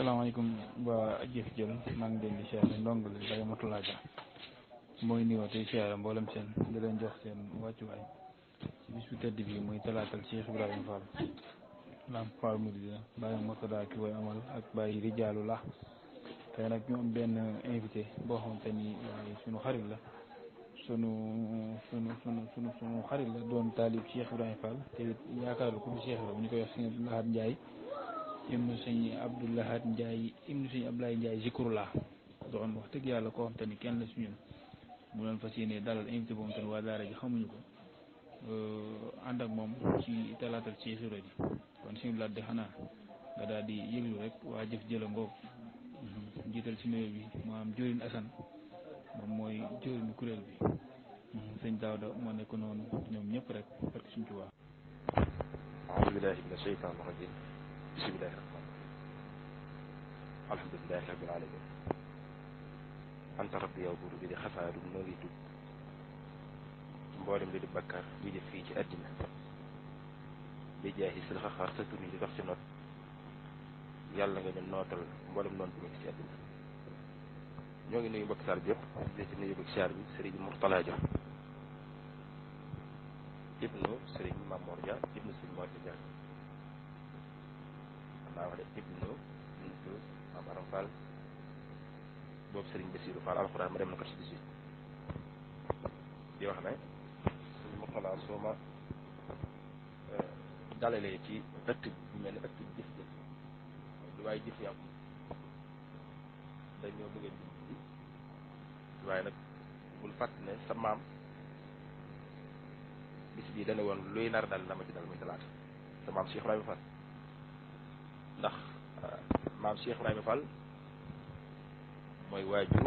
salaamaaleykum waa jëf jël maa ngi leen di siyaare ndongo li Baye Mourtalla Dia mooy nuyoo tey siyaare mboolem seen di leen jox seen wàccuwaay ci bis bu tedd bi muy talaatal Cheikh Ibrahima Fall Lamp Fall Mouridina Baye Mourtalla ki koy amal ak Baye Rijaalu la tey nag ñu am benn invité boo xamante ni sunu xarit la sunu xarit la doon taalib Cheikh Ibrahima Fall te yaakaar ko Cheikh Ibrahima ñu koy wax Sëñ Lahad Ndiaye ibnu sëñ Abdoulahad Ndiaye ibnu sëñ Abdoulaye Ndiaye Zikrullah doon wax dëgg yàlla koo xam te ni kenn la si ñun mu doon fas yéene dalal invité boobu te ni waa daara ji xamuñu ko ànd ak moom ci talaatal ci xiro ji kon suñu laaj de xanaa nga daal di yëglu rek waa jëf jëla ngoog jiital si nuyu bi moo am Jëwriñ Assane moom mooy jëwriñu kuréel bi sëñ Daawda moo nekk noonu ñoom ñëpp rek parce que suñ ci waa a'uuzu billaahi mina shaytaani rajiim bismillaahi rahmaani rahiim alhamdulillaahi rabbil aalamiin anta rabbi yow buur bi di xafaaru noo ngi tudd mboolem li di bakkaar yi def fii ci àddina bi jaahi sil xaxaar sa tur yi di dox ci noot yàlla nga ñu nootal mboolem noonu bi nekk ci àddina ñoo ngi nuyu mbokk saar bi yëpp di ci nuyu mbokk saar bi Sëriñ Mourtalla Dia ibnu Sëriñ Mamor Dia ibnu Sëriñ Mor Dia naa wax de ibnu bintu Maam Aram Fall boobu Sëriñ Basiiru Fall alxuraan ma dem na ko ci 18 di wax ne Sëriñ Mourtalla soo ma dalalee ci ëtt bu mel ni ëtt jëf jëf lu waaye jëf yàqu dañoo bëgg a ji waaye nag bul fàtt ne sa maam bis bii dana woon luy nar dal na ma ci dal muy talaata sa maam Cheikh Ibrahima Fall ndax maam Cheikh Ibrahima Fall mooy waajur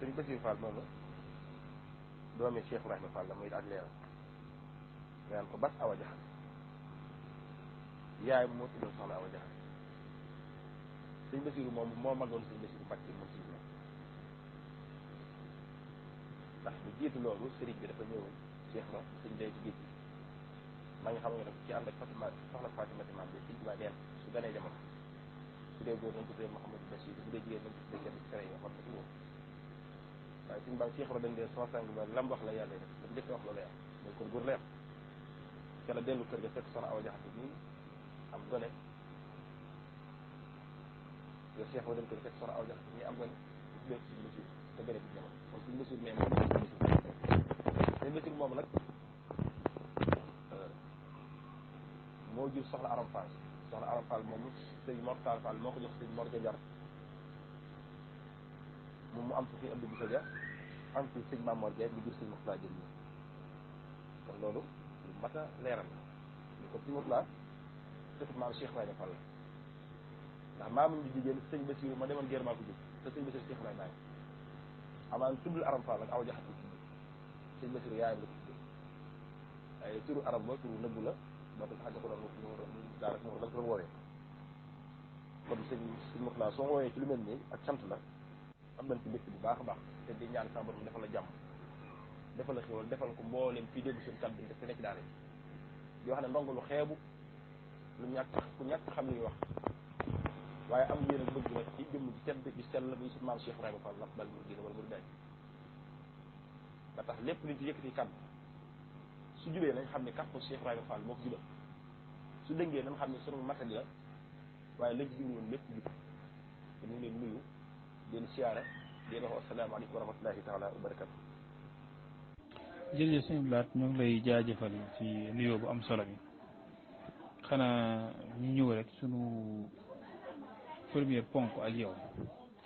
Sëriñ Basiiru Fall moom la doomi Cheikh Ibrahima Fall la muy ak leeram nga naan ko Bas Awa Jaxate yaay moo tuddoon soxna Awa Jaxate Sëriñ Basiiru moom moo magoon Sëriñ Basiiru Mbàkke moom si ndax lu jiitu loolu sëriñ bi dafa ñëw Cheikh la sëñ day ci géej gi maa ngi xam nga ne ci ànd ak Fatima soxna Fatima maam bi sëñ bi neen su ganee jamono su dee góor nañ ko tuddee Mouhamadou Bachir bu dee jigéen nañ ko tuddee kenn ci kere yi nga xam ne ci wóor waaye suñu baa Cheikh la dañ dee sama sang ba lam wax la yàlla def dam njëkk wax loolu yàlla mooy kon góor la yam ca la dellu kër ga fekk soxna Awa Jaxate nii am gone yo Cheikh la dem kër fekk soxna Awa Jaxate nii am gone tuddee suñu Bachir te bëri bi jamono kon suñu Bachir nee moom suñu Bachir moom nag moo jur soxna Aram Fall moom sëñ Mor Tall Fall moo ko jox sëñ Mor Dia moom mu am fi sëñ Abdou Boussa Dia am fi sëñ Mamor Dia mu jur sëñ Mourtalla Dia kon loolu lu mat a leeral la ñu ko sëñ Mourtalla def maam Cheikh Ibrahima Fall ndax maamam di jigéen sëñ Basiru ma demoon guerre maa ko jur te sëñ Basiru Cheikh Ibrahima amaan tuddul Aram Fall ak Awa Jaxate sëñ Basiru yaayam la ko tuddee waaye turu arab la turu nëbbu la moo tax xaj ko doon daanaka moo ko doon woowee kon sëñ Mourtalla soo woowee ci lu mel nii ak sant la am nañ ci mbégte bu baax a baax te di ñaan sa borom defal la jàmm defal la xéwal defal ko mbooleem fii déggu seen kàddu te nekk daara di wax ne ndongo lu xeebu lu ñàkk ku ñàkk xam li ñuy wax waaye am yéen a bëgg nag ci jëmm ji tedd bi sell muy su maam Cheikh Ibrahima Fall ndax bal mu dina wala mu daaj ba tax lépp luñ ci yëkkati kàddu su jubee nañ xam ne kàddu Cheikh Ibrahima Fall moo ko jubal su dëngee nañ xam ne sunu matadi la waaye lañ ci woon lépp jub te ñu ngi leen nuyu di leen siyaare di leen wax asalaamaaleykum wa rahmatullahi taala wa barakatu jërëjëf sëñ Blaat ñoo ngi lay jaajëfal ci nuyoo bu am solo bi xanaa ñu ñëw rek sunu première ponk ak yow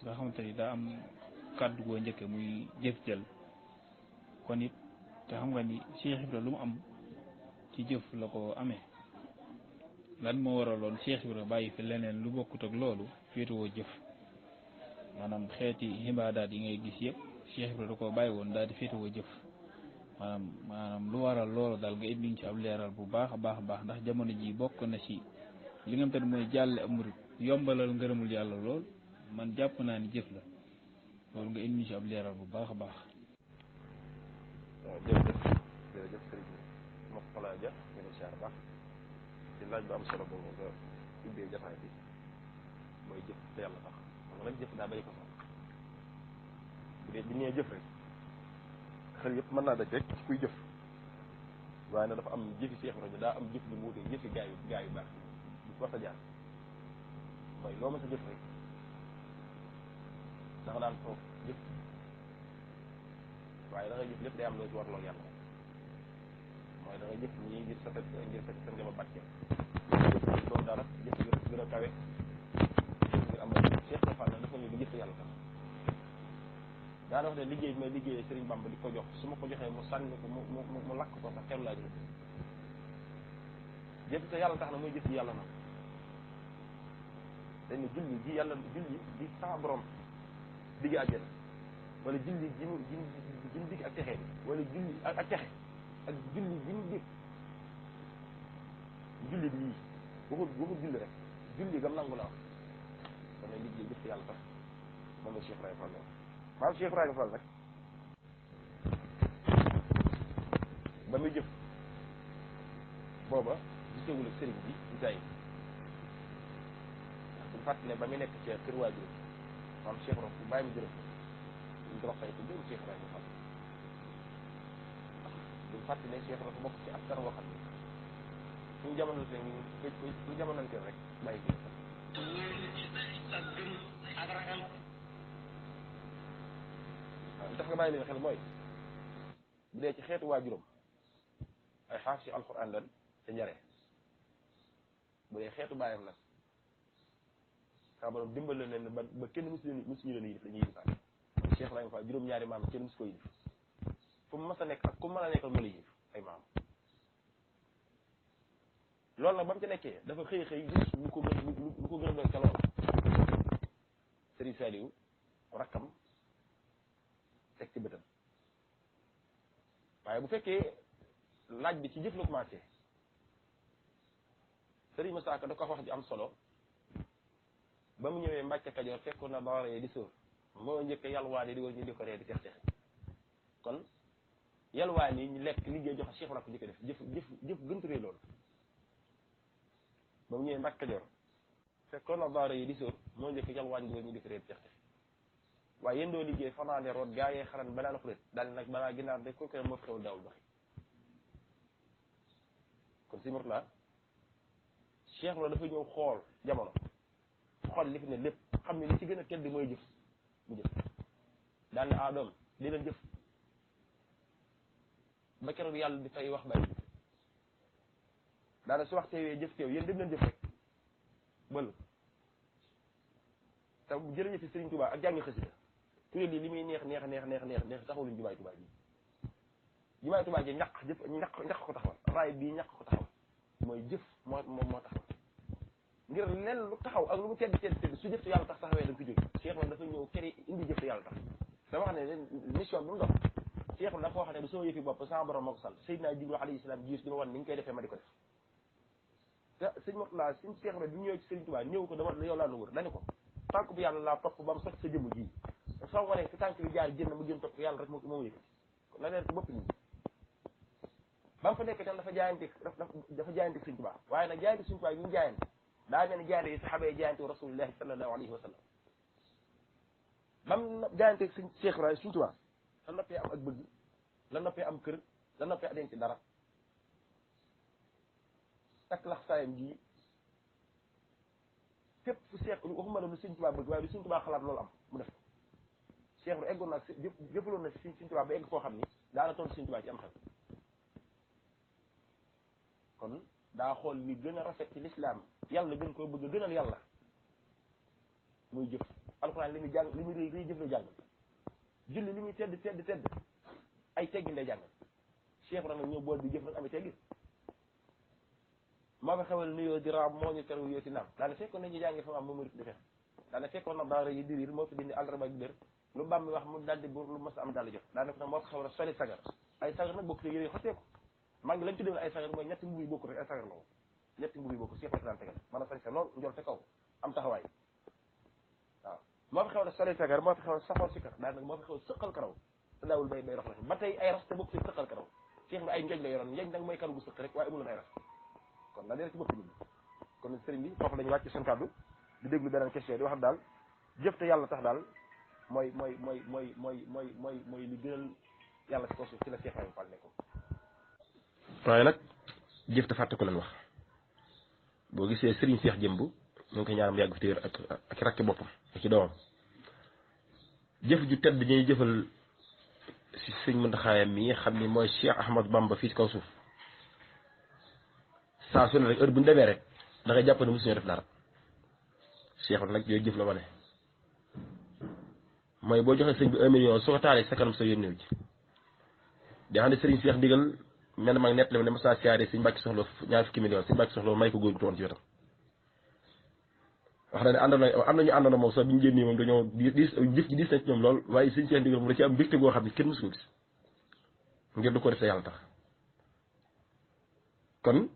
nga xamante ni daa am kàddu goo njëkke muy jëf jël kon it te xam nga ni Cheikh Ibra lu mu am ci jëf la ko amee lan moo waraloon Cheikh Ibra bàyyi fi leneen lu bokkut ak loolu féetewoo jëf maanaam xeeti xibaadaat yi ngay gis yëpp Cheikh Ibra da koo bàyyi woon daal di féetewoo jëf maanaam lu waral loolu daal nga indi ci ab leeral bu baax a baax a baax ndax jamono ji bokk na ci li nga xam te ne mooy jàlle am murit yombalal ngërëmul yàlla lool man jàpp naa ni jëf la loolu nga indi ci ab leeral bu baax a baax. jërëjëf Sëriñ Mourtalla Dia ñu ngi siyaar baax ci laaj bu am solo boobu nga ubbee jafaay bi mooy jëf te yàlla tax xam nga nag jëf daa bari façon bu dee bi nee jëf rek xel yëpp mën naa daj rek ci kuy jëf waaye nag dafa am jëfi Cheikh Ibrahima daa am jëf bu mu wutee jëfi gaa yu baax du ko sa jaar mooy loo ma sa jëf rek da nga daan toog jëf waaye da nga jëf lépp day am loo ci warloog yàlla mooy da nga jëf ñii ngir sa njama barke loolu dara jëf gën a kawe ngir am Cheikh Fall nag dafa ñu di jëf yàlla tax daana wax ne liggéey bi may liggéeyee Serigne Bamba di ko jox su ma ko joxee mu sànni ko mu lakk ko sax kenn laa jëf te yàlla tax na muy jëf ji yàlla nag dañ ne julli ji yàlla julli di sa borom digg àjjana wala julli ji mu digg ak texee bi wala julli ak texe ak julli ji mu digg julli bi yii waxul julli rek julli gam nangu la wax kon nag liggéey jëf te yàlla tax moom la Cheikh Ibrahima Fall maam Cheikh Ibrahima Fall nag ba muy jëf booba gisewul ak sëriñ bi di tay buñu fàtte ne ba muy nekk ci kër waajur maam Cheikh Ibrahima bu bàyyi mu jërëm ñu drox tay ko jëru Cheikh Ibrahima Fall buñu fàtte ne Cheikh Ibrahima bokk ci askan woo xam ne suñu jamonante suñu jamonante rek bàyyi ko li tax nga bàyyi leen xel mooy bu dee ci xeetu waajuram ay xaaf si alxuraan lan te njare bu dee xeetu bàyyam nag xabaram dimbal leen ba kenn musuñu leen yilif dañuy yilifaat Cheikh Ibrahima Fall juróom-ñaari maam kenn musu ko yilif fu mu mas a nekk ak ku mën a nekkal moo la yilif ay maam loolu nag ba mu ci nekkee dafa xëy gis lu ko gën a doon ca lool Serigne Saliou rakkam teg ci bëtam waaye bu fekkee laaj bi ci jëf la commencé Serigne Moussa Ka da ko wax ji am solo ba mu ñëwee Mbàkke Kajoor fekkoon na ba waree di sóor moo njëkk yalwaan yi di war ñu di ko ree di tex tex kon yalwaan yi ñu lekk liggéey joxe Cheikh Ibrahima njëkk def jëf gënturee loolu ba mu ñëwee Mbàkke Kajoor fekkoon na ba waree yi di sóor moo njëkk yalwaan yi di war ñu di ko ree di tex tex waaye yéen doo liggéey fanaane root gaa yee xaran banaan xuret daal nag banaa ginaar de ko moo fi xewul daawul baxi kon si morla Cheikh la dafa ñëw xool jamono xool li fi ne lépp xam ne li ci gën a tedd mooy jëf mu jëf daal ne adoom li leen jëf ba keroog yàlla di fay wax bàyyi daana su wax teewee jëf teew yéen dem leen jëf rek bël te jërëjëf Serigne Touba ak jàngi xasida kuréel lii li muy neex taxawluñ jumaay Touba ji jumaay Touba ji ñaq ko taxawal raay bii ñaq ko taxawal mooy jëf moo taxawal ngir len lu taxaw ak lu mu tedd su jëf te yàlla tax taxawee da nga ko jóge Cheikh la dafa ñëw keri indi jëf te yàlla tax dama wax ne mission bi mu dox Cheikh la dafa wax ne du sama yëfi bopp sama borom moo ko sant Seydina Jibril alayhi salaam jiis di ma wan ni nga koy defee ma di ko def te sëñ Mourtala suñ Cheikh la bi mu ñëwee ci Serigne Touba ñëw ko dama yow laa nu wër dañu ko tànk bu yàlla laa topp ba mu sot sa jëmm ji soo ko ne fi tànk bi jaar génn mu gën topp yàlla rek moo yëkkati la leer ci bopp nit ba mu fa nekk tam dafa jaayante Sëriñ Tuubaa waaye nag jaayante Sëriñ Tuubaa bi mu jaayante daa mel ni jaayante yi saxaaba yi jaayante rasulillahi sallallahu alayhi wa sallam ba mu jaayante Sëriñ Cheikh Ibrahima Sëriñ Tuubaa la noppee am ak bëgg la noppee am kër la noppee a denc dara takk lax saayam ji fépp fu Cheikh waxuma la lu Sëriñ Tuubaa bëgg waaye lu Sëriñ Tuubaa xalaat loolu am mu def Cheikh Ibrahima eggoon naa jëfaloon na Sëriñ Tuubaa ba egg foo xam ni daana toll Sëriñ Tuubaa ci am xel kon daa xool li gën a rafet ci lislaam yàlla gën koo bëgg gënal yàlla muy jëf alxuraan li muy jàng li muy rëy jëf la jàng julli li muy tedd ay teggin lay jàng Cheikh Ibrahima ñëw bool bi jëf nag amee teggin moo ko xewal nuyoo di raam moo ñu teru yoo si naam daana fekkoon nañu jàngi fa am ba murit di fex daana fekkoon na daara yi diriir moo fi dindi àllarba ak dër lu bam mi wax mu daldi buur lu mas am daldi jox daana ko nag moo ko xewal soli sagar ay sagar nag bokk te yére xotee ko maa ngi lañ tuddee ay sagar mooy ñetti mbubb yi bokk rek ay sagar la woon ñetti mbubb yi bokk Cheikh la daan tegal mën a sañ sa lool njol te kaw am taxawaay waaw moo fi xew ne soli sagar moo fi xew saxoor si kar daal nag moo fi xew sëqal karaw te daawul bay rox la ba tey ay raste bokk ci sëqal karaw Cheikh bi ay njeej la yoroon njeej nag mooy karaw gu sëq rek waaye amuloon ay raste kon la leer ci bopp nit ñi kon sëriñ bi foofu la ñu wàcc seen kàddu di déglu beneen question di wax daal jëf te yàlla tax daal mooy li gënal yàlla ci kaw suuf ci la Cheikh Ibrahima Fall nekkoon. waaye nag jëf te fàtte ko leen wax boo gisee sëriñ Cheikh Jëmb ñu ngi koy ñaanam yàgg fi téer ak rakki boppam ak ci doomam jëf ju tedd ñuy jëfal si sëñ Muntaxa mi xam ni mooy Cheikh Ahmad Bamba fii ci kaw suuf saa su ne rek heure bu ñu demee rek da ngay jàpp ne mosuñoo def dara Cheikh nag yooyu jëf la wane mooy boo joxee sëñ bi 1 million soo ko taalee sa kanam sa yónneew ci di xam ne sëriñ Cheikh digal mel mag nett la ne mas naa siyaare sëñ Mbàkke Soxla ñaar fukki million sëñ Mbàkke Soxla may ko góor gu toon ci wetam wax na ne am nañu àndoon moom sax bi ñu génnee moom dañoo jëf ji diis na ci ñoom lool waaye sëñ Cheikh ndigal moom da ci am mbégte goo xam ne kenn mësu ko gis ngir du ko def te yàlla tax kon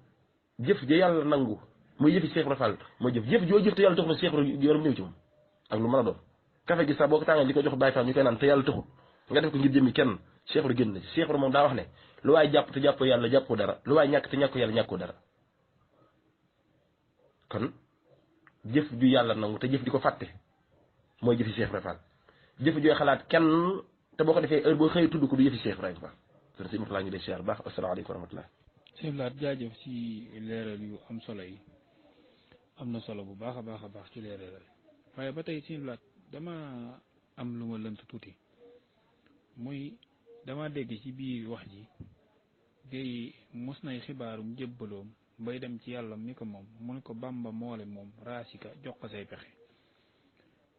jëf ja yàlla nangu muy jëfi Cheikh Ibra Fall mooy jëf joo jëf te yàlla taxul Cheikh yoram ñëw ci moom ak lu mën a doon café gi sax boo ko tàngal di ko jox Baay Faal ñu koy naan te yàlla taxul nga def ko ngir jëmmi kenn Cheikh Ibra génn na ci Cheikh Ibra moom daa wax ne lu waay jàpp te jàppoo yàlla jàppoo dara lu waay ñàkk te ñàkkoo yàlla ñàkkoo dara kon jëf ju yàlla nangu te jëf di ko fàtte mooy jëfi Cheikh Ibra Fall jëf jooy xalaat kenn te boo ko defee heure boo xëy tudd ko du jëfi Cheikh Ibrahima Fall kon sëñ Murtala ñu lay siyaar baax asalaamaaleykum wa rahmatulah. sëñ Laat jaajëf ci leeral yu am solo yi am na solo bu baax a baax ci leeral waaye ba tey sëñ Laat dama am lu ma lënt tuuti muy dama dégg ci biir wax ji géey mos nay xibaarum jébbaloom bay dem ci yàlla mi ko moom mu ne ko Bamba moole moom raasika jox ko say pexe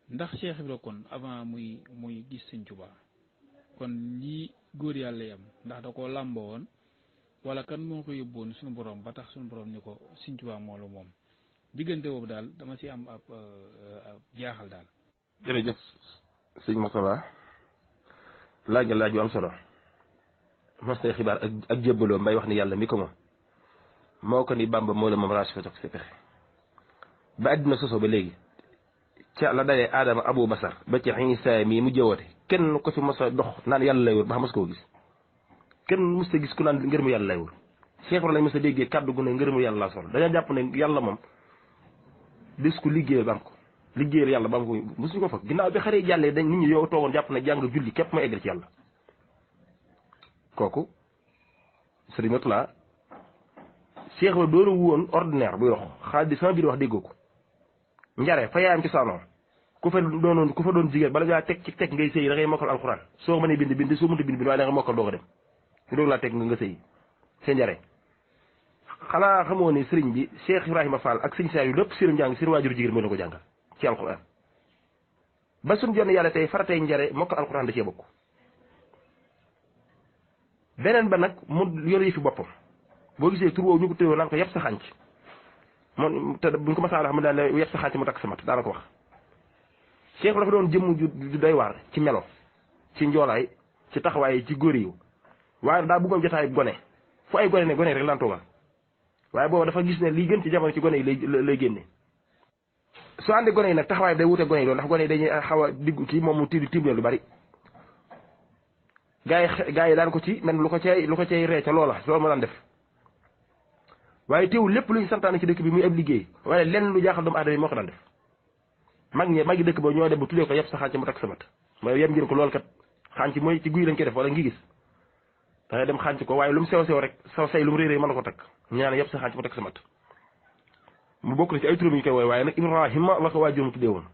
ndax Cheikh Ibra kon avant muy gis Sëñ Tuubaa kon lii góor yàlla yam ndax da koo làmboo woon wala kan moo ko yóbboon suñu borom ba tax suñu borom ni ko Sëñ Tuubaa moo la moom diggante boobu daal dama ci am ab jaaxal daal. jërëjëf sëñ Murtala laaj nga laaj yu am solo mos nay xibaar ak jébbaloo mbay wax ni yàlla mi ko moom moo ko ni Bamba moo la moom raasi ko jox sa pexe ba àddina soso ba léegi ca la dalee Adama Abou Basar ba ci Iisaa mii mu jëwoote kenn ko fi mos a dox naan yàlla lay wër ba xam mos koo gis kenn mos a gis ku naan ngërëmu yàlla lay wër Cheikh lañ mos a déggee kàddu gu ne ngërëmu yàlla laa sol dañoo jàpp ne yàlla moom dis ku liggéeyal ba am ko liggéeyal yàlla ba am ko mosuñu ko fa ginnaaw bi xaree jàllee dañ nit ñi yow toogoon jàpp ne jàng julli képp mooy eggal ci yàlla kooku sëriñ Murtala Cheikh la doonu woon ordinaire buy dox xaalis di sama biir wax déggoo ko njare fa yaayam ci saanoo ku fa doon jigéen bala ngaa teg ci teg ngay sëy da ngay mokkal alxuraan soo mënee bind soo mënta bind waaye da nga mokkal doo ko dem ñu doog laa teg nga sëy seen njare xanaa xamoo ni sëriñ bi Cheikh Ibrahima Fall ak sëñ saa yu lépp seen njàng seen waajuru jigéen moo leen ko jàngal ci alxuraan ba suñ jonn yàlla tey faratay njare mokkal alxuraan da cee bokk beneen ba nag mu yor yi fi boppam boo gisee tur woowu ñu ko téyoo naan ko yëpp sa xànc moom te buñ ko masaa wax mu daal ne yëpp sa xànc mu takk sa mat daana ko wax Cheikh dafa doon jëmm ju doy waar ci melo ci njoolaay ci taxawaay ci góor yi waaye daa bëggoon jotaay gone fu ay gone ne gone rek laan toogal waaye boobu dafa gis ne lii gën ci jamono ci gone yi lay génne soo àndee gone yi nag taxawaay day wute gone yi doon ndax gone yi dañuy xaw a diggu kii moom mu tiim leen lu bari gaa yi daan ko ci men lu ko cay ree ca loola loolu ma daan def waaye teewul lépp lu ñu santaane ci dëkk bi muy ab liggéey waaye lenn lu jaaxal doomu aadama yi moo ko daan def magi dëkk ba ñoo dem ba tuddee ko yëpp sa xànc mu takk sa mat mooy yem ngeen ko loolu kat xànc mooy ci guy lañ koy def wala ngi gis da ngay dem xànc ko waaye lu mu sew rek saw say lu mu réeré mën na ko takk ñaan yëpp sa xànc mu takk sa mat mu bokk na ci ay turam ñu koy wooy waaye nag Ibrahima la ko waajuram tuddee woon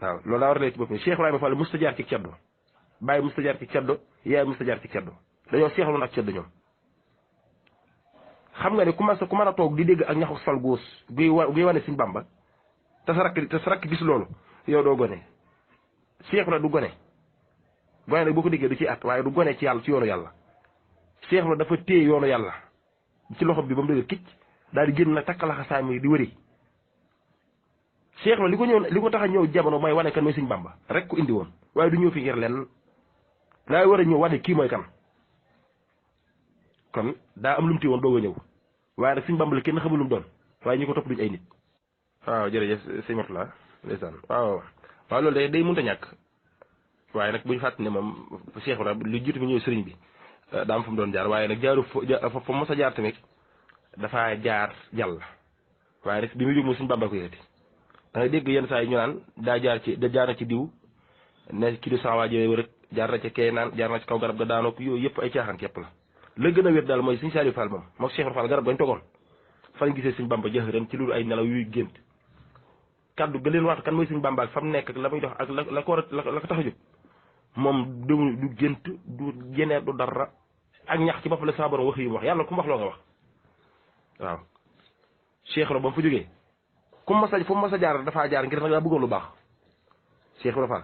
waaw loolu daa war a lay ci bopp Cheikh Ibrahima Fall musta jaar ci ceddo bàyyi musta jaar ci ceddo yaay musta jaar ci ceddo dañoo seexaloon ak ceddo ñoom xam nga ne ku mën a toog di dégg ak ñaxu fal góos guy wane Sëñ Bamba te sa rakk gis loolu yow doo gone Cheikh la du gone nag boo ko déggee du ci at waaye du gone ci yàlla ci yoonu yàlla Cheikh la dafa téye yoonu yàlla ci loxo bi ba mu dëgg kicc daal di génn nag takk laxasaay mi di wëri Cheikh la li ko tax a ñëw jamono mooy wane kan mooy Sëñ Bamba rek ko indi woon waaye du ñëw fi ngir lenn laay war a ñëw wane kii mooy kan kon daa am lu mu téye woon doog a ñëw waaye nag Sëñ Bamba la kenn xamul lu mu doon waaye ñi ko topp duñ ay nit. waaw jërëjëf sëñ Murtala ndeysaan waaw loolu day mënut a ñàkk waaye nag bu ñu fàttali ne moom Cheikh la lu jiitu mu ñëw sëriñ bi daa am fu mu doon jaar waaye nag jaaru fa mos a jaar tamit dafa jaar jàll waaye rek bi muy jóg moom suñu Bàmba ko yëkkati da ngay dégg yenn saa yi ñu naan daa jaar na ci diw ne kii du saawaa jëwee rek jaar na ci kee naan jaar na ci kaw garab ga daanoo yooyu yëpp ay caaxaan képp la gën a wér daal mooy suñu Saliou Fall moom mook Cheikh Fall garab gañ togoon fañ gisee suñu Bàmba jëx ren ci loolu ay nelaw yuy gént kaddu ga leen waxtu kan mooy suñu Bàmba ak fa mu nekk ak la muy dox ak la ko war la ko tax a jóg moom du gént du jeneer du dara ak ñax ci bopp la sama borom wax yi mu wax yàlla ku mu wax loo nga wax waaw Cheikh Ro ba mu fa jógee ku ma sa fu ma sa jaar dafaa jaar ngir nag daa bëggoon lu baax Cheikh Ro Fall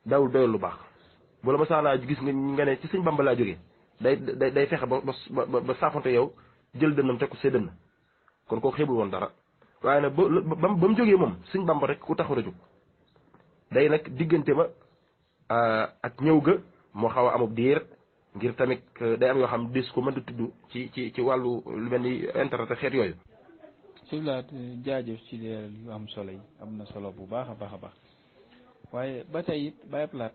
daawul doyul lu baax bu la ma saanaa gis nga ne ci suñ Bàmba laa jógee day fexe ba saafonte yow jël dënnam teg ko see dënn kon koo xeebul woon dara waaye nag ba mu jógee moom suñ Bàmba rek ku taxaw a jóg day nag diggante ba ak ñëw ga moo xaw a amub diir ngir tamit day am yoo xam des ko mënta tudd ci wàllu lu mel ni internet xeet yooyu. sëñ Laat jaajëf ci leeral yu am solo yi am na solo bu baax a baax a baax waaye ba tey it Baye Laat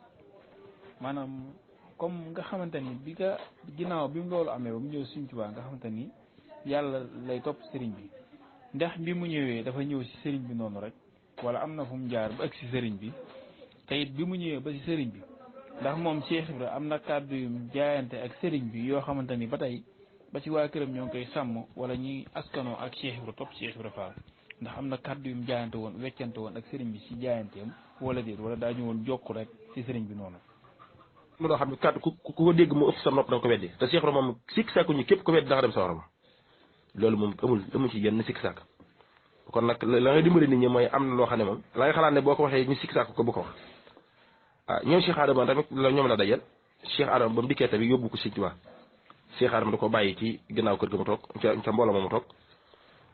maanaam comme nga xamante ni bi nga ginnaaw bi mu loolu amee ba mu ñëw Sëriñ Tuubaa nga xamante ni yàlla lay topp sëriñ bi ndax bi mu ñëwee dafa ñëw si sëriñ bi noonu rek wala am na fu mu jaar ba ak si sëriñ bi te it bi mu ñëwee ba si sëriñ bi ndax moom Cheikh Ibra am na kàddu yu jaayante ak sëriñ bi yoo xamante ni ba tey ba ci waa këram ñoo ngi koy sàmm wala ñuy askanoo ak Cheikh Ibra topp Cheikh Ibra Fall ndax am na kàddu yu mu jaayante woon weccante woon ak sëriñ bi si jaayanteem wala déet wala daa ñëwoon jokk rek si sëriñ bi noonu. mu loo xam ne kàddu ku ko dégg mu ëpp sa nopp da nga ko weddi te Cheikh Ibra moom sikk sàkku ñu képp ko weddi da nga dem sa waram loolu moom amul ci yenn sikk sàkk kon nag la ngay dimbali nit ñi mooy am na loo xam ne moom la nga xalaat ne boo ko waxee ñu sikk sàkk ko bu ko wax ñoom Cheikh Adama tamit ñoom la dajal Cheikh Adama ba mu dikkee tamit yóbbu ko Sëriñ Tuubaa Cheikh Adama da ko bàyyi ci ginnaaw kër ga mu toog ca mbooloo mu toog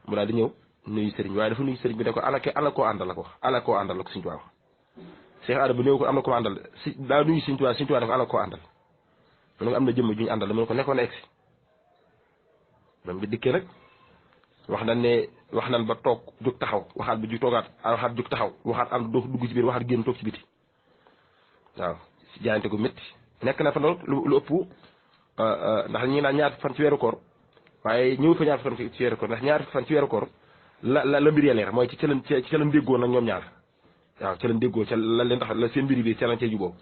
mu daal di ñëw nuyu sëriñ waaye dafa nuyu sëriñ bi ne ko ana koo àndal la ko wax ana koo àndal la ko Sëriñ Tuubaa Cheikh Adama néew ko am na koo àndal daa nuyu Sëriñ Tuubaa ne ko ana koo àndal mu ne ko am na jëmm ju ñu àndal mu ne ko nekkoon egsi ba mu dikkee nag wax nan ba toog jóg taxaw waxaat bi ju toogaat waxaat jóg taxaw waxaat am dugg ci biir waxaat génn toog ci biti waaw jaayante gu métti nekk na fa loolu lu ëpp ndax ñi naan ñaar fan ci weeru koor waaye ñëw fa ñaar fan ci weeru koor ndax ñaar fan ci weeru koor la mbir ya leer mooy ci ca lañ déggoo nag ñoom ñaar waaw ca lañ déggoo ca la leen tax la seen mbir bi ca lañ cee juboo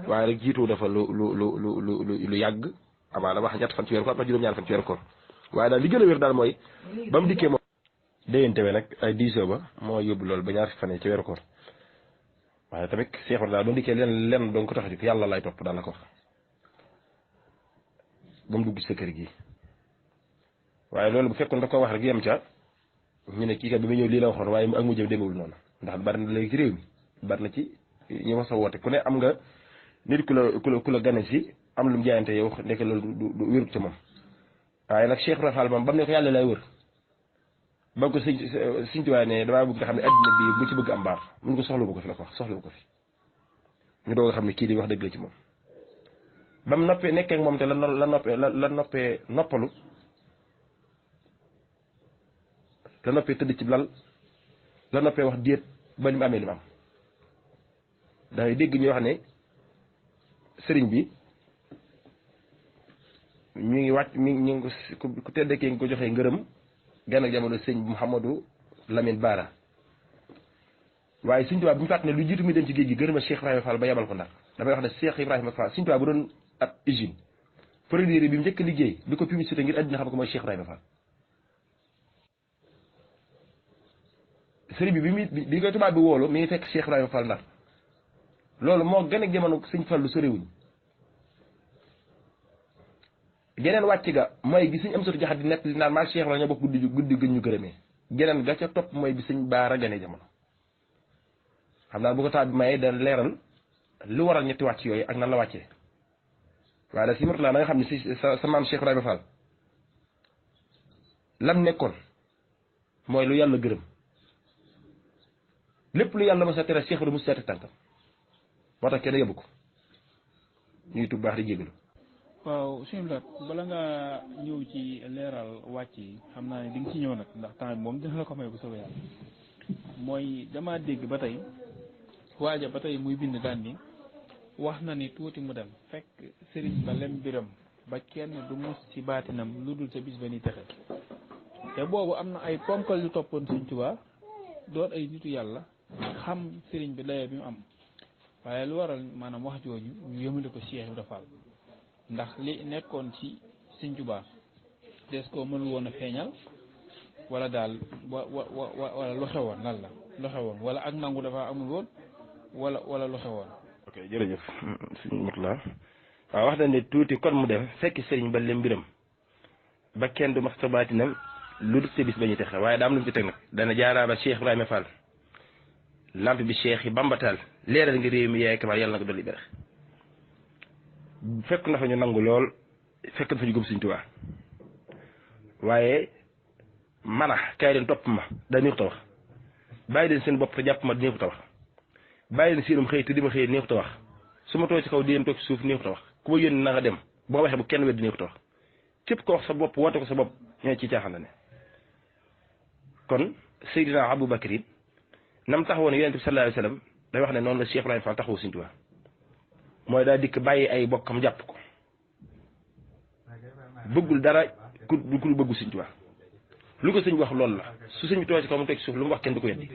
waaye rek jiitu dafa lu yàgg amaana wax ñett fan ci weeru koor wax juróom-ñaar fan ci weeru koor waaye daal li gën a wér daal mooy ba mu dikkee moom déyante we nag ay diisoo ba moo yóbbu loolu ba ñaar fan ci weeru koor waaye tamit Cheikh daal ba mu dikkee lenn doon ko tax a jóg yàlla lay topp daal la ko wax ba mu dugg ci sa kër gi waaye loolu bu fekkoon da ko wax rek yem ca ñu ne kii kat bi mu ñëw lii la waxoon waaye ak mu jëm demewul noonu ndax bari na léegi ci réew mi bari na ci ñu wax sa woote ku ne am nga nit ku la gane si am lu mu jaayante yow nekk loolu du wérut ca moom waaye nag Cheikh Ibra Fall moom ba mu ne ko yàlla lay wër ba ko Sëriñ Tuubaa ne damaa bëgg nga xam ne adduna bi bu ci bëgg am baar mun ko soxla bu ko fi la ko wax soxla bu ko fi ñu doog a xam ne kii di wax dëgg la ci moom ba mu noppee nekkee ak moom te la noppee noppalu la noppee tëdd ci lal la noppee wax déet ba ni mu amee li mu am dangay dégg ñuy wax ne sëriñ bi ñu ngi wàcc ñu ngi ku tedd kee ngi ko joxee ngërëm genn ak jamono sëñ Mouhamadou Lamine Bara waaye Sëriñ Tuubaa bi mu fàtt ne lu jiitu mi dem ci géej gi gërëma Cheikh Ibrahima Fall ba yebal ko Ndar damay wax ne Cheikh Ibrahima Fall Sëriñ Tuubaa bu doon ab usine produire bi mu njëkk liggéey bi ko publicité ngir àddina xam ko mooy Cheikh Ibrahima Fall sëriñ bi koy tubaab bi woolu mi ngi fekk Cheikh Ibrahima Fall Ndar loolu moo gën ak jamono Sëriñ Fallu soriwuñ geneen wàcc ga mooy gi Sëriñ Amsatu Jaxate di nekk li naan maa Cheikh la ñoo bokk guddi gën ñu gërëmee geneen ga ca topp mooy bi Sëriñ Baara gane jamono xam naa bu ko taal bi mayee da leeral lu waral ñetti wàcc yooyu ak nan la wàccee waaye da si martulaa da nga xam ne si sa maam Cheikh Ibrahima Fall lam nekkoon mooy lu yàlla gërëm lépp lu yàlla ma sa tere Cheikh Ibrahima mu seeti tànkam moo tax kenn yóbbu ko ñuy tub baax di jégalu. waaw suñu laat bala nga ñëw ci leeral wàcc yi xam naa ne di nga ci ñëw nag ndax temps bi moom dina la ko may bu soobee yàlla mooy damaa dégg ba tey waaja ba tey muy bind daan ni wax na ni tuuti mu dem fekk sëriñ ba lem biram ba kenn du mus ci baatinam lu dul sa bis ba ni texe te boobu am na ay ponkal yu toppoon Sëriñ Tuubaa doon ay nitu yàlla xam sëriñ bi daye bi mu am waaye lu waral maanaam wax jooju ñu yëmale ko Cheikh Ibra Fall ndax li nekkoon ci Sëriñ Tuubaa des ko mënul woon a feeñal wala daal wala lu xewoon lan la lu xewoon wala ak nangu dafa amul woon wala lu xewoon. ok jërëjëf sëñ Mourtala waaw wax na ne tuuti kon mu dem fekki sëriñ ba leen mbiram ba kenn du max sa baatinam lu dul sa bis ba ñuy texe waaye daa am lu mu ci teg nag dana jaaraama Cheikh Ibrahima Fall lamp bi Cheikh yi bambataal leeral nga réew mi yaay kamal yàlla na ko dolli berex fekk na fa ñu nangu lool fekk na fa ñu gëm Sëriñ Tuubaa waaye mana kaay leen topp ma daa neexut a wax bàyyi leen seen bopp te jàpp ma neexut a wax bàyyi leen seenum xëy te di ma xëy neexut a wax su ma toog ci kaw di leen toog ci suuf neexut a wax ku ma yónni na nga dem boo waxee bu kenn wedd neexut a wax képp ko wax sa bopp woote ko sa bopp ñoo ci caaxaan la ne kon Seydina Abou Bakr it nam taxawoon Yonent bi sallallahu alayhi wa sallam day wax ne noonu la Cheikh Ibrahima Fall taxawu Sëriñ Tuubaa mooy daa dikk bàyyi ay bokkam jàpp ko bëggul dara ku bëggu Sëriñ Tuubaa lu ko sëñ wax loolu la su sëñ bi tooy ci kaw mu teg ci suuf lu mu wax kenn du ko weddi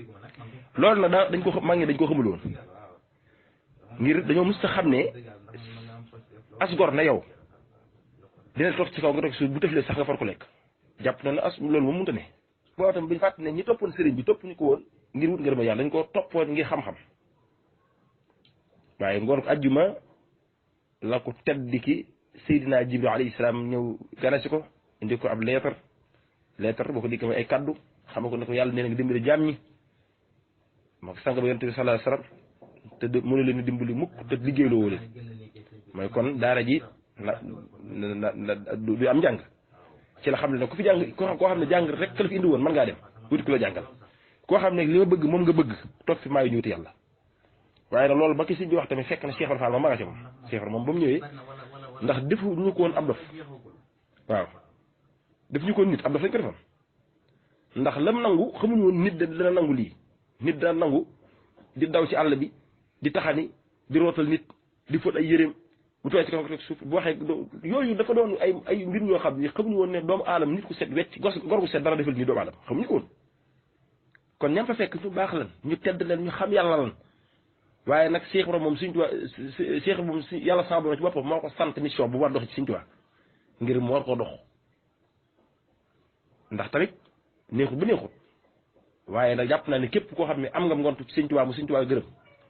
loolu nag dañ ko mag ñi dañ ko xamul woon ngir dañoo mës a xam ne asgor na yow dina toog ci kaw nga toog ci suuf bu tëflee sax nga far ko lekk jàpp na ne loolu moom mënta ne boo tam buñu fàtt ne ñi toppoon sëriñ bi topp ñu ko woon ngir wut ngërëm yàlla dañ ko toppoon ngir xam-xam waaye ngoon ko ajjuma la ko tedd ki Seydina Jibril alayhi salaam ñëw ganasi ko indi ko ab leetar boo ko dikk ay kaddu xam ko ne ko yàlla nee na nga dimbali jaam ñi moo ko sànq ba Yonent bi sallallahu alayhi wasallam te mënu leen dimbali mukk te liggéeyloo woo leen mooy kon daara ji du am njàng ci la xam ne ku fi jàng koo xam ne jàng rek ka la fi indi woon mën ngaa dem wuti ku la jàngal koo xam ne li ma bëgg moom nga bëgg toog fi maayu ñu wuti yàlla waaye nag loolu ba ki sëñ bi wax tamit fekk na Cheikh Ibra Fall moom ma nga ca moom Cheikh Ibra moom ba mu ñëwee ndax defu ñu ko woon ab dof waaw def ñu ko nit ab dof lañ ko defoon ndax lam nangu xamuñu woon nit dana nangu lii nit dana nangu di daw ci àll bi di taxani di rootal nit di fóot ay yéreem bu tooy ci kaw rek suuf bu waxee yooyu dafa doon ay mbir yoo xam ne xamuñu woon ne doomu aadama nit ku set wecc gor gu set dara defal ni doomu aadama xamuñu ko woon kon ñam fa fekk ñu baax lan ñu tedd leen ñu xam yàlla lan waaye nag Cheikh Ibra moom Sëriñ Tuubaa Cheikh moom yàlla sama borom ci boppam moo ko sant mission bu war dox ci Sëriñ Tuubaa ngir mu war koo dox ndax tamit neexut bu neexut waaye nag jàpp naa ne képp koo xam ne am nga ngont ci Sëriñ Tuubaa mu Sëriñ Tuubaa gërëm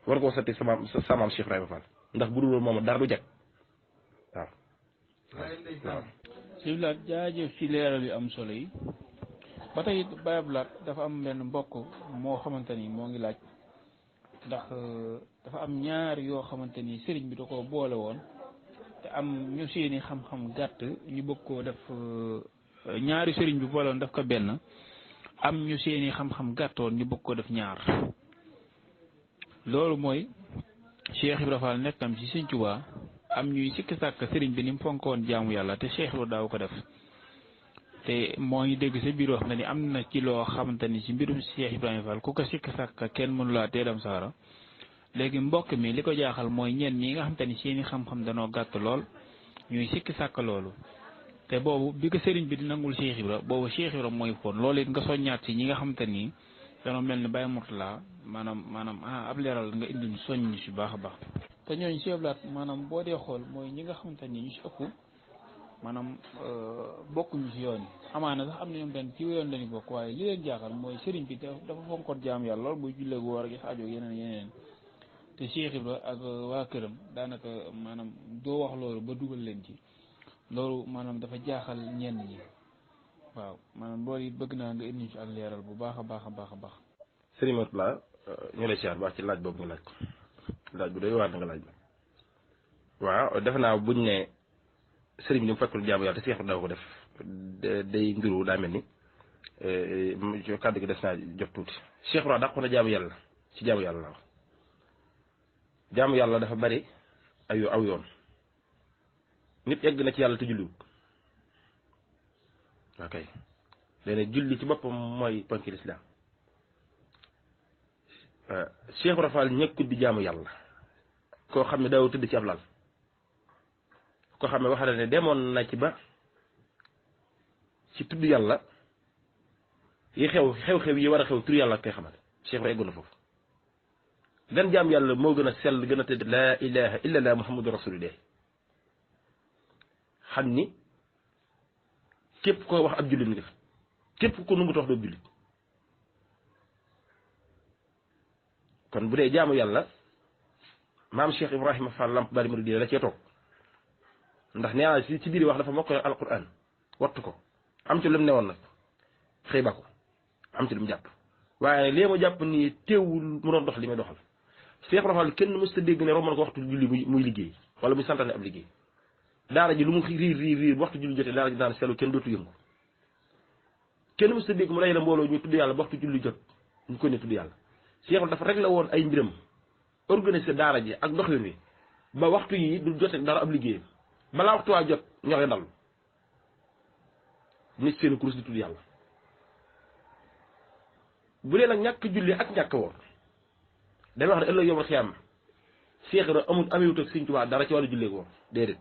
war koo sante sa maam Cheikh Ibrahima Fall ndax bu dul woon moom dara du jag waaw waaw sëñ Laat jaajëf ci leeral yu am solo yi ba tey Baye Abdou Lahat dafa am benn mbokk moo xamante ni moo ngi laaj ndax dafa am ñaar yoo xamante ni sëriñ bi da ko boole woon te am ñu seeni xam-xam gàtt ñu bëgg koo def ñaari sëriñ bi boole woon daf ko benn am ñu seeni xam-xam gàttoon ñu bëgg ko def ñaar loolu mooy Cheikh Ibra Fall nekkam ci Sëriñ Tuubaa am ñuy sikki sàkk sëriñ bi ni mu fonkoon jaamu yàlla te Cheikh Ibra daaw ko def te moo ngi dégg sa biir wax na ni am na ci loo xamante ni ci mbirum Cheikh Ibrahima Fall ku ko sikki sàkk kenn mënu laa tee dem saara léegi mbokk mi li ko jaaxal mooy ñenn ñi nga xamante ni seeni xam-xam danoo gàtt lool ñuy sikki sàkk loolu te boobu bi ko sëriñ bi di nangul Cheikh Ibra boobu Cheikh Ibra mooy foon loolu it nga soññaat ci ñi nga xamante ni danoo mel ni Baye Mourtala maanaam ab leeral nga indi ñu soññ ñu si baax a baax. te ñooñu Cheikh Laat maanaam boo dee xool mooy ñi nga xamante ni ñu si ëpp maanaam bokkuñu si yoon yi amaana sax am na ñoom tamit ci yoon lañu bokk waaye li leen jaaxal mooy sëriñ bi dafa fonkoon jaam yàlla lool buy jullee gu war a gis aajo yeneen te Cheikh Ibra ak waa këram daanaka maanaam doo wax loolu ba dugal leen ci loolu maanaam dafa jaaxal ñenn ñi waaw maanaam loolu it bëgg naa nga indi ci ak leeral bu baax a baax a baax a baax. sëriñ Mourtala ñu lay siyaar baax ci laaj boobu nga laaj bu doy waar na nga laaj waaw defe naa buñ ne sëriñ bi ni mu fekkul jaamu yàlla te Cheikh Ibra daw ko def day ndiru daa mel ni kàddu gi des naa jot tuuti Cheikh Ibra dàqoon na jaamu yàlla ci jaamu yàlla la wax jaamu yàlla dafa bari aw yoon nit egg na ci yàlla te julliwut ok léegi julli ci boppam mooy ponki lislaam Cheikh Ibra Fall ñëkkut di jaamu yàlla koo xam ne daaw tëdd ci ab lal koo xam ne wax na ne demoon na ci ba ci tudd yàlla yi xew-xew yi war a xew tur yàlla koy xamal Cheikh Ibra eggoon na foofu gan jaam yàlla moo gën a sell gën a tëdd laa ilaha illa allah muhammadu rasulullah xam ni képp ko wax ab jullit nga képp ko nungu tax doo jullit kon bu dee jaamu yàlla maam Cheikh Ibrahima Fall Lamp Baari Mouridina la cee toog ndax nee naa ci biir wax dafa mokk alquran wattu ko am ci lu mu newoon nag xëy ba ko am ci lu mu jàpp waaye lii ma jàpp nii teewul mu doon dox li may doxal Cheikh Ibrahima Fall kenn mës ta dégg ne romb na ko waxtu julli muy liggéey wala muy santaane ab liggéey daara ji lu mu riir waxtu julli jotee daara ji daan selu kenn dootu yëngu kenn mës ta dégg mu dajale mbooloo ñu tudd yàlla ba waxtu julli jot ñu ko ne tudd yàlla Cheikh dafa rek la woon ay mbiram organiser daara ji ak doxalin wi ba waxtu yi du jote dara ab liggéeyam balaa waxtu waa jot ñoxe dal nit seen kurus di tudd yàlla bu dee nag ñàkk julli ak ñàkk woor day wax ne ëllëg yowmal xiyaam Cheikh Ibra amewut ak Sëriñ Tuubaa dara ci wàllu jullee ko woor déedéet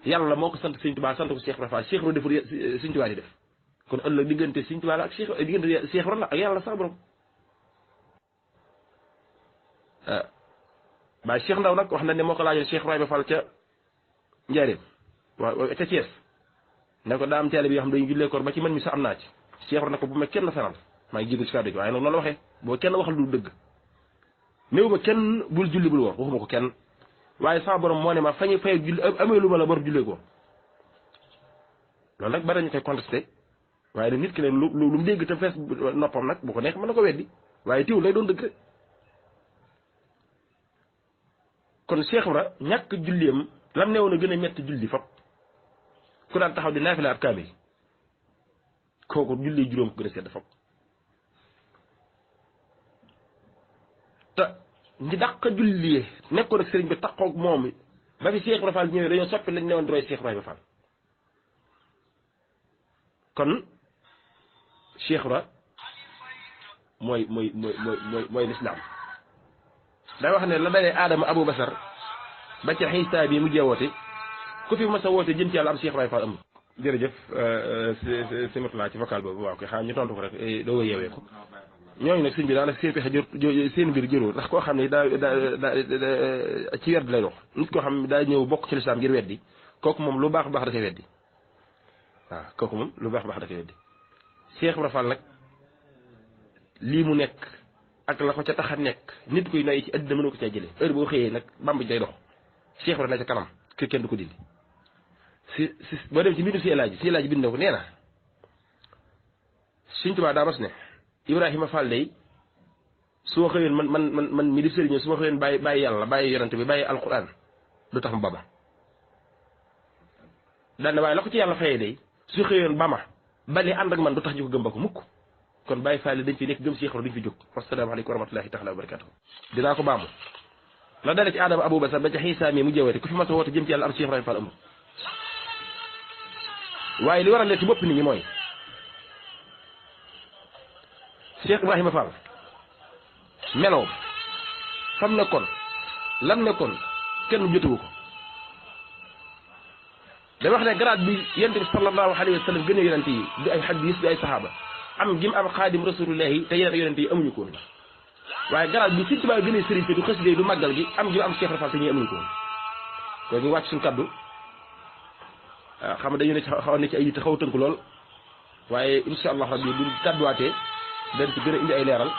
yàlla moo ko sant Sëriñ Tuubaa sant ko Cheikh Ibra Fall Cheikh Ibra deful Sëriñ Tuubaa di def kon ëllëg diggante Sëriñ Tuubaa la ak diggante Cheikh Ibra la ak yàlla sax borom waaye Cheikh Ndaw nag wax na ne moo ko laajoon Cheikh Ibrahima Fall ca Njaaréem waaw ca Thiès ne ko daa am teele bi yoo xam dañu jullee koor ba ci man mi sax am naa ci Cheikh Ibra na ko bu ma kenn faral maa ngi jégal ci kàddu gi waaye nag noonu la waxee boo kenn waxal lu dëgg néew ma kenn bul julli bul woor waxuma ko kenn waaye sama borom moo ne ma fañu fay julli amee lu ma la bor jullee ko loolu nag bari ñu koy contesté waaye nag nit ki ne lu mu dégg te fees noppam nag bu ko neex mën na ko weddi waaye teewul lay doon dëgg rek kon Cheikh Ibra ñàkk julleem lam newoon a gën a metti julli fop ku daan taxaw di naafila ab kaamil kooku julli juróom ko gën a sedd fop te ñi dàq julli nekkoon ak sëriñ bi taxaw moom ba fi Cheikh Ibra Fall ñëwee dañoo soppi lañ newoon di roy Cheikh Ibrahima Fall kon Cheikh Ibra mooy lislaam day wax ne la dalee Adama Abou Basar ba ca Xiisa bi mu jeewoote ku fi mas a woote jëm ci yàlla am Cheikh Ibrahima Fall amul. jërëjëf si matulaa ci vocal boobu waaw kay xam ñu tontu ko rek doo yeewee ko ñooñu nag sëñ bi daanaka seen pexe seen mbir jëroo ndax koo xam ne daa ci werd lay dox nit koo xam ne daa ñëw bokk ci lislaam ngir weddi kooku moom lu baax dafay weddi waaw kooku moom lu baax dafay weddi Cheikh Ibrahima Fall nag lii mu nekk ak la ko ca tax a nekk nit koy noyyi ci àddina mënu ko caa jëlee heure boo xëyee nag bamb day dox Cheikh Ibrahima na ca kanam kër kenn du ko dindi si boo dem ci mbindum si elaaji bind na ko nee na Sëriñ Tuubaa daa mas ne Ibrahima Fall day su ma xëyoon man mi di sëriñ su ma xëyoon bàyyi yàlla bàyyi yonante bi bàyyi alquran du tax mu bama daan na waaye la ko ci yàlla fayee day su xëyoon bama bali ànd ak man du tax ñu ko gëm ba ko mukk kon bàyyi Fall dañ fi nekk gëm Cheikh Ibra duñ fi jóg wasalaamaaleykum wa rahmatulahi taala wa barakatuh dinaa ko baamu la dale ci Adama Abou Basar ba ca Xiisa mi mu jëwate ku fi mas a woote jëm ci yàlla am Cheikh Ibrahima Fall amul waaye li waral leen ci bopp nit ñi mooy Cheikh Ibrahima Fall melow fam nekkoon lam nekkoon kenn jotuwu ko da wax ne grade bi yonent bi sallallahu alayhi wa sallam gën a yonent yi du ay xadiis du ay saxaaba am gim am xaadim rasulullahi te yeneen yonent yi amuñu ko woon waaye grade bi Sëriñ Tuubaa gën a sëriñ du xës du màggal gi am gim am Cheikh Ibrahima Fall te ñuy amuñu ko woon kon ñu wàcc suñu kaddu waaw xam nga dañu ne xaw ne ci ay yitte xaw tënk lool waaye insha allah rabbi bu kadduwaatee dañ ci gën a indi ay leeral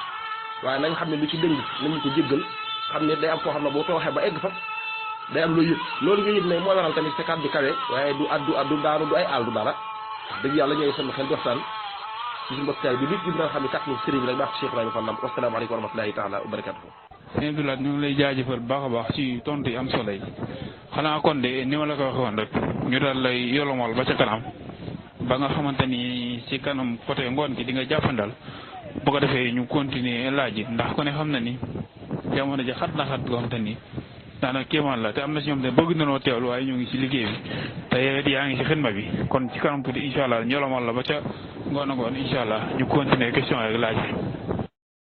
waaye nañ xam ne lu ci dëng nañu ko jéggal xam ne day am foo xam ne boo tooxee ba egg fa day am loo yëg loolu nga yëg ne moo waral tamit sa kàddu kawe waaye du addu daanu du ay aal du dara wax dëgg yàlla ñooy sama xel di waxtaan ci suñu mbokk taay bi nit ñi dina xam ne kàttan sëriñ bi rek baax Cheikh Ibrahima Fall wasalaamaaleykum wa rahmatulahi taala wa barakatuhu. sëñ Abdoulaye ñu ngi lay jaajëfal baax a baax ci tontu yi am solo yi xanaa kon de ni ma la ko waxee woon rek ñu daal lay yolomal ba ca kanam ba nga xamante ni ci kanam côté ngoon gi di nga jàppandal bu ko defee ñu continuer laaj yi ndax ku ne xam na ni jamono ji xat na xat goo xamante ni daanaka kéemaan la te am na si ñoom te bëgg nañoo teewlu waaye ñu ngi ci liggéey bi te yow it yaa ngi ci xidma bi kon ci kanam tuuti incha allah ñolomal la ba ca ngoon a ngoon incha allah ñu continuer question ak laaj bi.